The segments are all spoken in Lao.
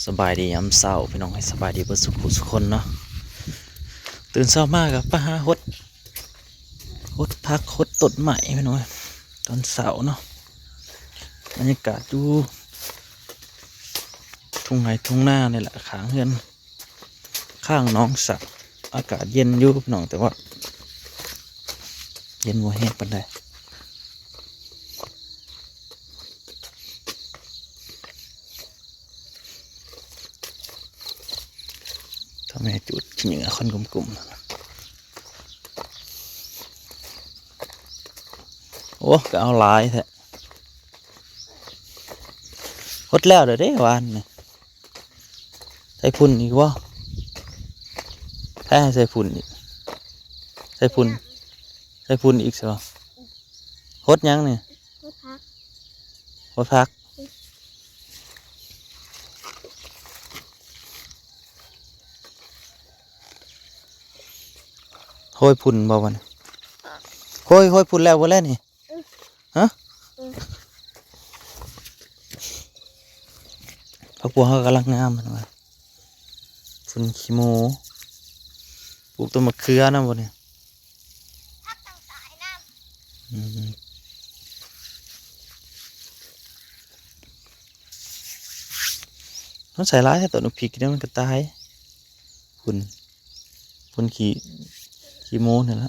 ສະບາຍດີຍາມເຊົ້າພີ່ນ້ອງເອີຍ ສະບາຍດີເບິດສຸຂູສຸຄົນເນາະ. ຕື່ນເຊົ້າມາກໍໄປຫາຫົດ ຫົດຜັກຫົດຕົ້ນໄມ້ພີ່ນ້ອງເອີຍ ຕອນເຊົ້າເນາະ. ບັນຍາກາດຢູ່ທົ່ງໄຮ່ທົ່ງນານີ້ແຫຼະ ຂ້າງເຮືອນ ຂ້າງໜອງສະ ອາກາດເຢັນຢູ່ພີ່ນ້ອງ ແຕ່ວ່າເຢັນບໍ່ແຮງປານໃດ. ຖ້າແມ່ຈູດຂີ້ເຫຍື້ອຄົນກຸ່ມໆ ໂອ້ ກໍເອົາຫຼາຍແທ້. ຫົດແລ້ວເດີເດ້ວານນີ້ ໃສ່ຝຸ່ນອີກບໍ່? ໃຜໃຫ້ໃສ່ຝຸ່ນອີກ? ໃສ່ຝຸ່ນ ໃສ່ຝຸ່ນອີກຊິບໍ່? ຫົດຫຍັງນີ້? ຫົດຜັກ ຫົດຜັກ. ໂຮຍຝຸ່ນບໍ່ບັດນີ້? ໂຮຍ ໂຮຍຝຸ່ນແລ້ວບໍ່ແລະນີ້? ຮະ? ຜັກບົວເຮົາກຳລັງງາມຫັ້ນວ່າ ຝຸ່ນຂີ້ໝູ ປູກຕົ້ນມະເຂືອນຳບໍ່ນີ້? ອືມ ມັນໃສ່ຫຼາຍແທ້ ຕົ້ນບັກພິກນີ້ມັນກໍຕາຍ. ຝຸ່ນ ຝຸ່ນຂີ້ ຂີ້ໝູນີ້ລະ.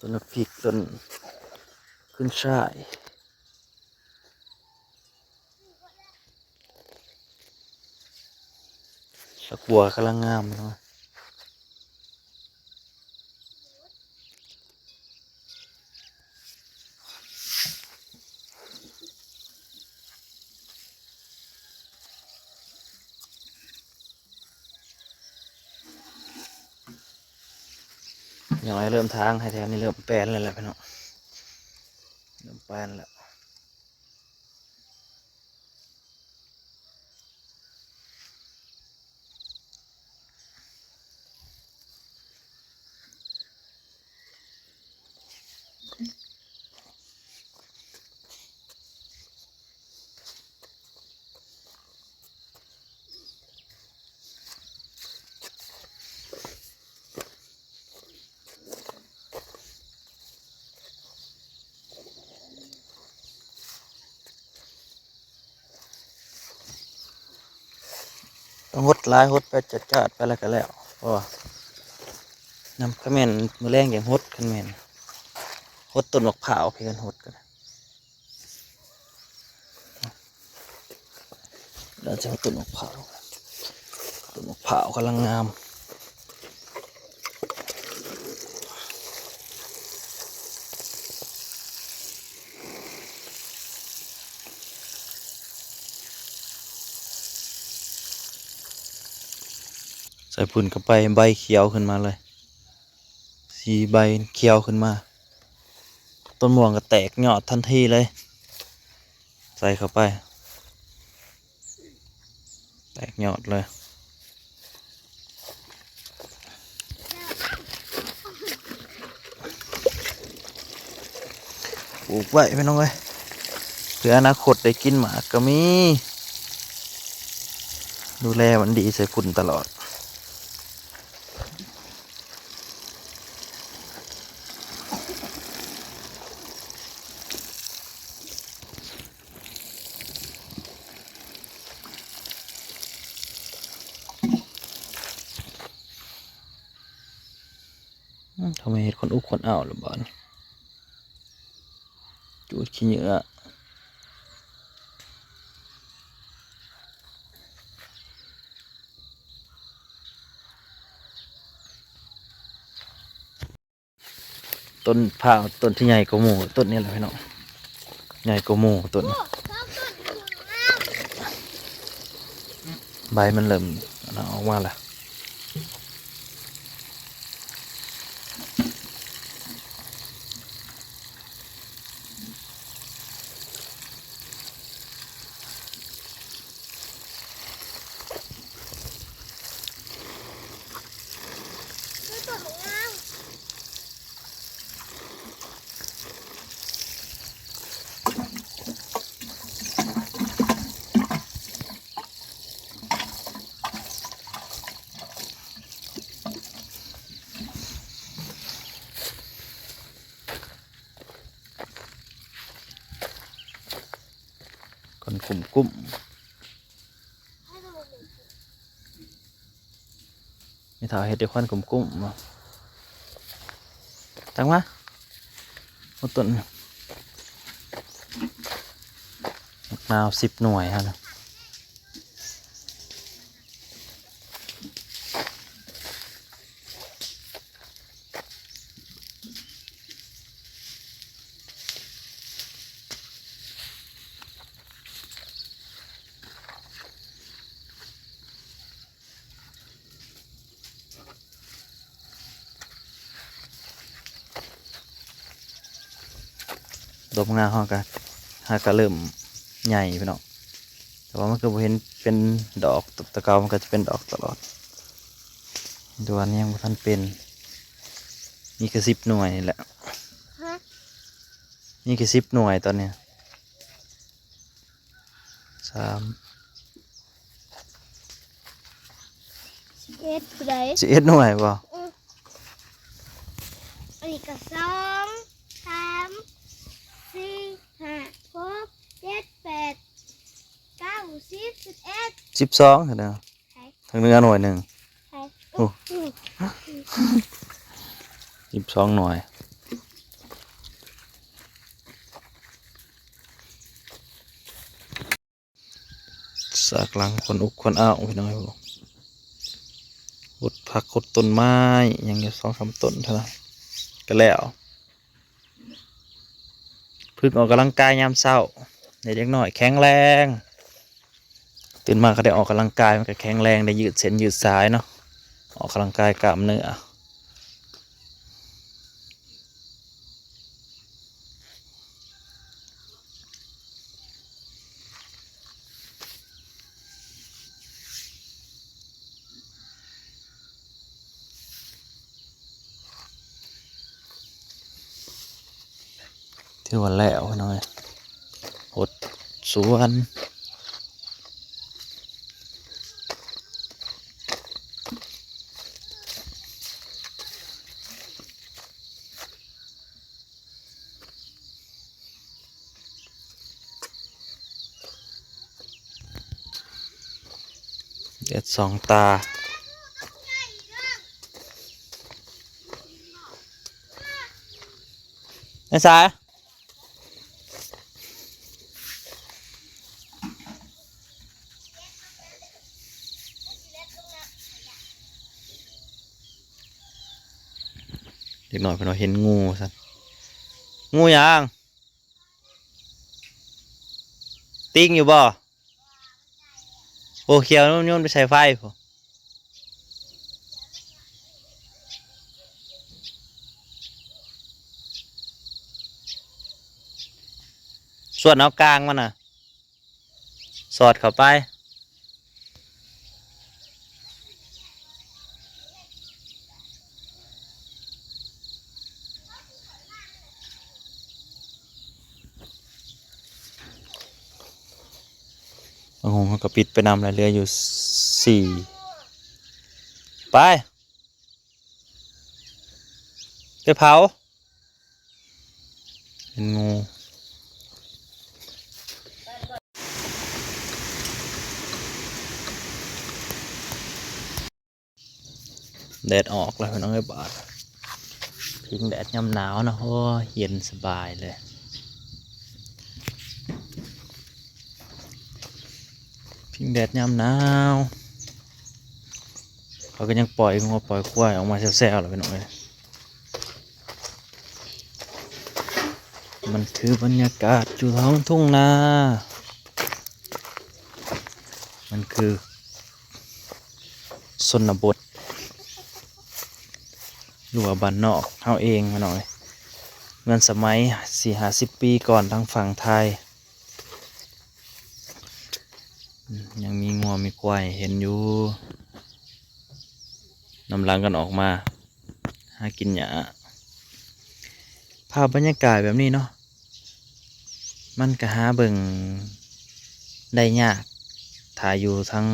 ຕົ້ນບັກພິກ ຕົ້ນຂຶ້ນຊ່າຍ ດອກບົວກຳລັງງາມເນາະ. ຍັງໄດ້ເລີ່ມທາງໃຫ້ແຖວນີ້ ເລີ່ມແປນແລ້ວແຫຼະພີ່ນ້ອງ ເລີ່ມແປນແລ້ວ. ຕ້ອງຫົດຫຼາຍ ຫົດໄປຈາດໆ ໄປແລ້ວກໍແລ້ວ ເພາະວ່າ ນຳ ຄັນແມ່ນມື້ແລງຈັ່ງຫົດ ຄັນແມ່ນຫົດຕົ້ນໝາກພ້າວ ເພິ່ນຫົດກໍໄດ້. ລະຈະເອົາຕົ້ນໝາກພ້າວ ຕົ້ນໝາກພ້າວກຳລັງງາມ. ໃສ່ຝຸ່ນເຂົ້າໄປ ໃບຂຽວຂຶ້ນມາເລີຍ ສີໃບຂຽວຂຶ້ນມາ ຕົ້ນມ່ວງກໍແຕກຍອດທັນທີເລີຍ ໃສ່ເຂົ້າໄປ ແຕກຍອດເລີຍ. ປູກໄວ້ພີ່ນ້ອງເອີຍ ເພື່ອອະນາຄົດໄດ້ກິນໝາກກໍມີ ດູແລມັນດີ ໃສ່ຝຸ່ນຕະຫຼອດ. ອືມ ເຂົາມາເຮັດຄົນອຸຄົນອ້າວລະບາດນີ້ ຈູດຂີ້ເຫຍື້ອ. ຕົ້ນພ້າວຕົ້ນທີ່ໃຫຍ່ກວ່າໝູ່ຕົ້ນນີ້ແຫຼະພີ່ນ້ອງ ໃຫຍ່ກວ່າໝູ່ຕົ້ນ ໃບມັນເລີ່ມອັນນັ້ນອອກມາລະ. ກຸ້ມໆ. ແມ່ເຖົ້າເຮັດດ້ວຍຄວັນກຸ້ມໆ ບໍ່? ຕັກມາ. ໂອ້ ຕົ້ນໝາກນາວສິບໜ່ວຍຫັ້ນນະ. ດອກນາເຮົາກະ ຫາກະເລີ່ມໃຫຍ່ພີ່ນ້ອງ ແຕ່ວ່າມັນກະບໍ່ເຫັນເປັນດອກ ແຕ່ເກົ່າມັນກະຈະເປັນດອກຕະຫຼອດ. ແຕ່ວ່ານີ້ຍັງບໍ່ທັນເປັນ ມີແຄ່ສິບໜ່ວຍນີ້ແຫຼະ. ຮະ? ມີແຄ່ສິບໜ່ວຍຕອນນີ້. ສາມ ສິບເອັດ ຜູ້ໃດ? ສິບເອັດໜ່ວຍບໍ່? ອື ອັນນີ້ກະ ສອງ ສາມ ສີ່ ຫ້າ ຫົກ ເຈັດ ແປດ ເກົ້າ ສິບ ສິບເອັດ ສິບສອງ ຊັ້ນນະ. ໃສ? ທາງເໜືອໜ່ວຍໜຶ່ງ. ໃສ? ໂອ້ ອື ສິບສອງໜ່ວຍ. ສາກຫຼັງຄົນອົກຄົນອ້າວພີ່ນ້ອງເອີຍ. ຂຸດຜັກຂຸດຕົ້ນໄມ້ ຍັງຢູ່ສອງສາມຕົ້ນເທົ່ານັ້ນກະແລ້ວ. ຝຶກອອກກຳລັງກາຍຍາມເຊົ້າ ໃຫ້ເດັກນ້ອຍແຂງແຮງ. ຕື່ນມາກະໄດ້ອອກກຳລັງກາຍ ມັນກະແຂງແຮງ ໄດ້ຍືດເສັ້ນຍືດສາຍເນາະ ອອກກຳລັງກາຍກ້າມເນື້ອ. ຖືວ່າແລ້ວເນາະ ຫົດສວນ. ແດດສ່ອງຕາ. ໄປໃສ? ເດັກນ້ອຍເພິ່ນວ່າເຫັນງູວ່າຊັ້ນ. ງູຫຍັງ? ຕິ່ງຢູ່ບໍ່? ໂອ້ ຂຽວໂຍນໄປໃສ່ໄຟພຸ້ນ. ສ່ວນເອົາກາງມັນນະ ສອດເຂົ້າໄປ. ບັກຫຸ່ງເຮົາກະປິດໄປນຳແລ້ວ ເຫຼືອຢູ່ສີ່. ໄປ ໄປເຜົາ. ເຫັນງູ. ແດດອອກແລ້ວພີ່ນ້ອງເອີຍ ບາດພິງແດດຍາມໜາວເນາະ. ໂອ້ຍ ເຢັນສະບາຍເລີຍ. ພິງແດດຍາມໜາວ ເຂົາກະຍັງປ່ອຍງົວປ່ອຍຄວາຍອອກມາແຊວໆ ແຫຼະພີ່ນ້ອງເອີຍ. ມັນຄືບັນຍາກາດຢູ່ທ້ອງທົ່ງນາ ມັນຄືຊົນນະບົດ ຫຼືວ່າບ້ານນອກເຮົາເອງພີ່ນ້ອງເອີຍ. ເໝືອນສະໄໝສີ່ຫ້າສິບປີກ່ອນທາງຝັ່ງໄທ ຍັງມີງົວມີຄວາຍເຫັນຢູ່ ນຳຫຼັງກັນອອກມາຫາກິນຫຍ້າ. ພາບບັນຍາກາດແບບນີ້ເນາະ ມັນກະຫາເບິ່ງໄດ້ຍາກ ຖ້າຢູ່ທາງ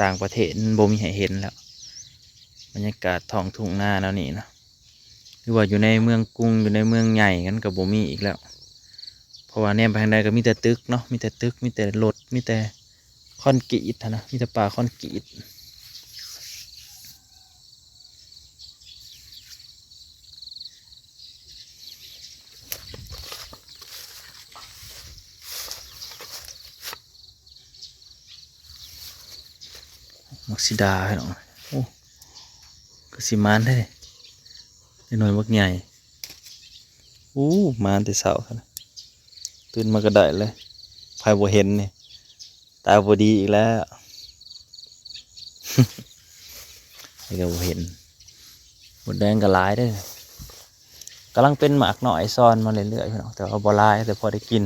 ຕ່າງປະເທດມັນບໍ່ມີໃຫ້ເຫັນແລ້ວ ບັນຍາກາດທ້ອງທົ່ງນາແນວນີ້ນະ. ຫຼືວ່າຢູ່ໃນເມືອງກຸງ ຢູ່ໃນເມືອງໃຫຍ່ ມັນກະບໍ່ມີອີກແລ້ວ ເພ ະວ່າແນມໄປທາງໃດກໍມີແຕ່ຕຶກເນາະ ມີແຕ່ຕຶກ ມີແຕ່ລົດ ມີແຕ່ຄອນກຣີດຫັ້ນນະ ມີແຕ່ປ່າຄອນກຣີດ. ໝາກສີດາພີ່ນ້ອງ ໂອ້ ຄືຊິໝານແທ້ ໄດ້ໜ່ວຍບັກໃຫຍ່. ໂອ້ ມາແຕ່ເຊົ້າຊັ້ນ ຕື່ນມາກໍໄດ້ເລີຍ. ໃຜບໍ່ເຫັນນີ້ ຕາບໍ່ດີອີກແລ້ວ ໃຜກໍບໍ່ເຫັນ. ມົດແດງກໍຫຼາຍເດີ້ ກຳລັງເປັນໝາກນ້ອຍ ຊອນມາເລື້ອຍໆ ພີ່ນ້ອງ ແຕ່ວ່າບໍ່ຫຼາຍ ແຕ່ພໍໄດ້ກິນ.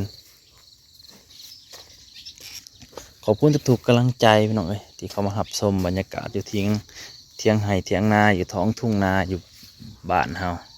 ຂອບຄຸນທຸກໆກຳລັງໃຈພີ່ນ້ອງເອີຍ ທີ່ເຂົ້າມາຮັບຊົມບັນຍາກາດຢູ່ທຽງ ທຽງໄຮ່ທຽງນາ ຢູ່ທ້ອງທົ່ງນາ ຢູ່ບ້ານເຮົາ.